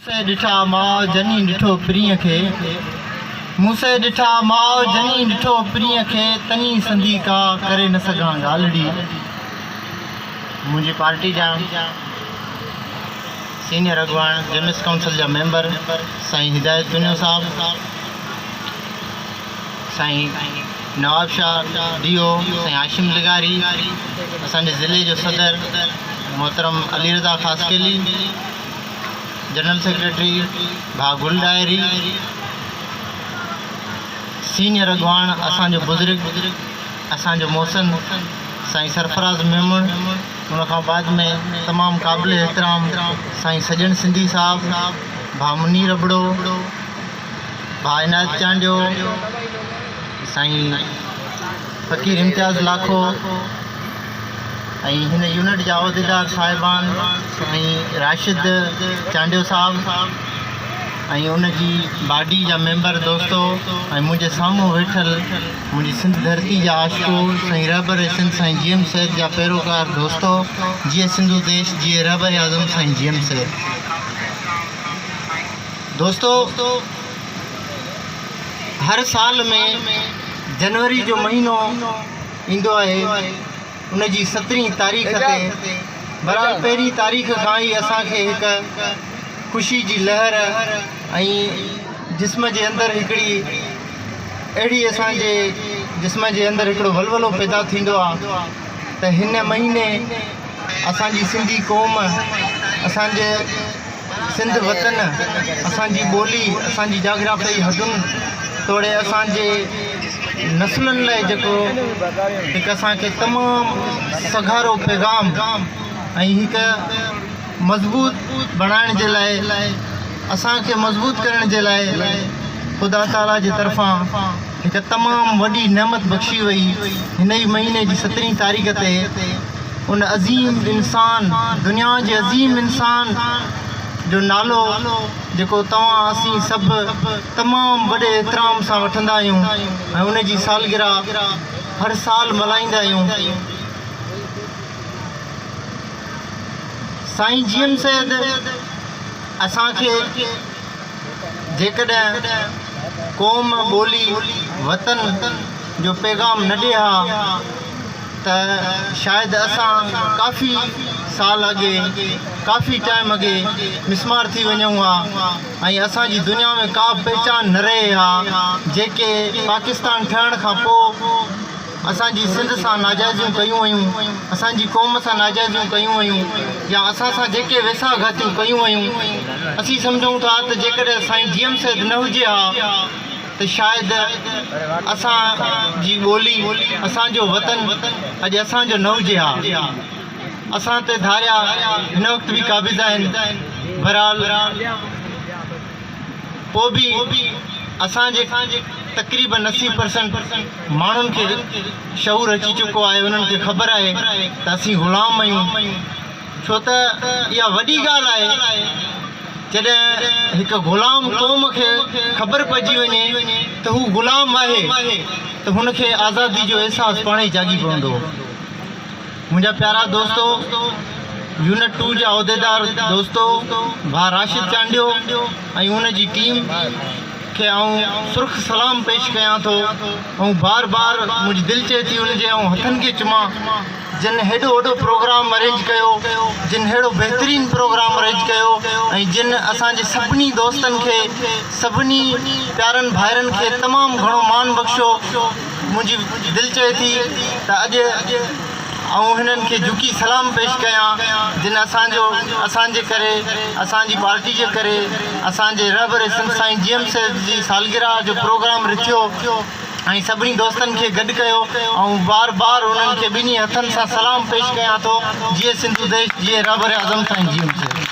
سي ڏٺا ماء جني ڏٺو پرينء کي. مون سي ڏٺا ماء جني ڏٺو پرينء کي تني سندي ڪا ڪري نه سگهان ڳالهڙي. منهنجي پارٽي جا سينيئر اڳواڻ جيمس ڪائونسل جا ميمبر سائين هدايت تنيو صاحب، سائين نواب شاهه ڊي او، سائين هاشم لغاري، اسان جي ضلعي جو صدر محترم علي رضا خاصخيلي، جنرل سيڪريٽري ڀاء گل ڏاهري، سينيئر اڳواڻ اسان جو بزرگ اسان جو محسن سائين سرفراز ميمڻ، ان کان بعد ۾ تمام قابل احترام سائين سڄڻ سنڌي صاحب، ڀاء منير ابڙو، ڀاء عنايت چانڊيو، سائين فقير امتياز لاکو ۽ هن يونٽ جا عهديدار صاحبان سائين راشد چانڊيو صاحب ۽ ان جي باڊي جا ميمبر دوستو ۽ منهنجي سامهون ويٺل منهنجي سنڌ ڌرتي جا عاشقو سائين رهبر سنڌ سائين جي ايم سيد جا پيروڪار دوستو جيئي سنڌو ديش جيئي رهبر اعظم سائين جي ايم سيد دوستو هر سال ۾ جنوري جو مهينو ايندو آهي ان جي سترهين تاريخ تي بهرحال پهرين تاريخ کان ئي اسان کي هڪ خوشي جي لهر ۽ جسم جي اندر هڪڙي اهڙي اسان جي جسم جي اندر هڪڙو ولولو پيدا ٿيندو آهي ته هن مهيني اسان جي سنڌي قوم اسان جي سنڌ وطن، اسان جي ٻولي، اسان جي جاگرافيائي حدن توڙي اسان جي نسلن لاء جيڪو هڪ اسان کي تمام سگهارو پيغام ۽ هڪ مضبوط بڻائڻ جي لاء اسان کي مضبوط ڪرڻ جي لاء خدا تعاليٰ جي طرفان هڪ تمام وڏي نعمت بخشي وئي هن ئي مهيني جي سترهين تاريخ تي ان عظيم انسان، دنيا جي عظيم انسان جو نالو جيڪو توهان اسين سڀ تمام وڏي احترام سان وٺندا آهيون ۽ ان جي سالگرهه هر سال ملهائيندا آهيون. سائين جي ايم سيد اسان کي جيڪڏهن قوم، ٻولي، وطن جو پيغام نه ڏي ها ته شايد اسان ڪافي سال اڳي ڪافي ٽائيم اڳي مسمار ٿي وڃون ها ۽ اسان جي دنيا ۾ ڪا به پهچان نه رهي ها جيڪي پاڪستان ٺهڻ کان پوء اسان جي سنڌ سان ناجائزيون ڪيون ويون اسان جي قوم سان ناجائزيون ڪيون ويون يا اسان سان جيڪي ويساهه گهاتيون ڪيون ويون اسين سمجهون ٿا ته جيڪڏهن سائين جي ايم سيد نه هجي ها ته شايد اسان جي ٻولي، اسان جو وطن اڄ اسان جو نه هجي ها. اسان تي ڌاريا هن وقت به قابض آهن. بهرحال پوء به اسان جي تقريبن 80 پرسنٽ ماڻهن کي شعور اچي چڪو آهي، انهن کي خبر آهي ته اسين غلام آهيون. ڇو ته اها وڏي ڳالهه آهي جڏهن هڪ غلام قوم کي خبر پئجي وڃي ته هو غلام آهي ته هن کي آزادي جو احساس پاڻ ئي جاڳي پوندو. منهنجا پيارا دوستو، يونٽ ٽو جا عهديدار دوستو ڀاء راشد چانڊيو ۽ ان جي ٽيم کي آئون سرخ سلام پيش ڪيان ٿو. آئون بار بار منهنجي دل چئي ٿي ان جي آئون هٿن کي چمان. جن هيڏو وڏو پروگرام ارينج ڪيو، جن ههڙو بهترين پروگرام ارينج ڪيو ۽ جن اسان جي سڀني دوستن کي سڀني پيارن ڀائرن کي تمام گهڻو مان بخشيو منهنجي دل چئي ٿي ته اڄ آئون هنن کي جهڪي سلام پيش ڪيان جن اسان جو اسان جي ڪري اسان جي پارٽي جي ڪري اسان جي رهبر سنڌ سائين جي ايم سيد جي سالگرهه جو پروگرام رٿيو. ۽ سڀني دوستن کي گڏ ڪيو. آئون بار بار انهن کي ٻنهي هٿن سان سلام پيش ڪيان ٿو. جيئي سنڌو ديش، جيئي رهبر اعظم سائين جي ايم سيد.